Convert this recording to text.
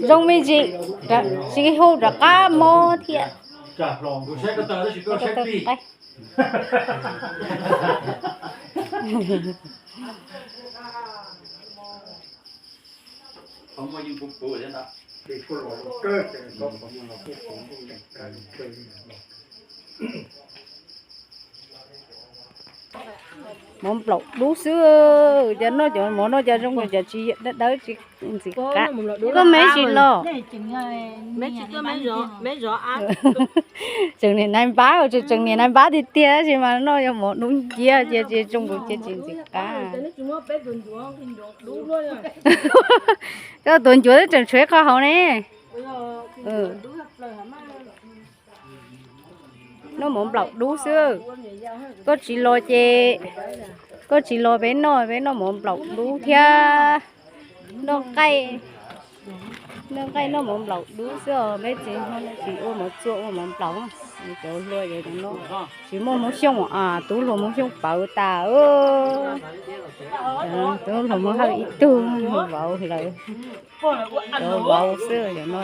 Zoo me ntsis, tsis hu rov qab mob thiab. Mov nplaum dub xwb, cov noj cov mov noj cov zoo cov tsis dawb dawb tsis ntxim qab. Koj me ntsis los. Tseem niam nais npab, tseem niam nais npab tiag tiag tab sis mas noj cov mov dub nciab cia tsis zoo nkaus cia tsis ntxim qab. Koj tuav ncuav twb tseem tshuav ib qho hauv ne. Noj mov nplaum dub xwb. Koj tsis los ces, koj tsis los peb noj, peb noj mov nplaum dub thiab noj nqaij, noj nqaij noj mov nplaum dub xwb os. Peb tsis, tsis ua mov txua ua mov nplaum. Cov hluas cov no tsis muaj Hmoob Xyooj, tub hluas Hmoob Xyooj pawv tas. Tub hluas Hmoob Hawj ib tug vauv lawm, cov vauv xwb cov no.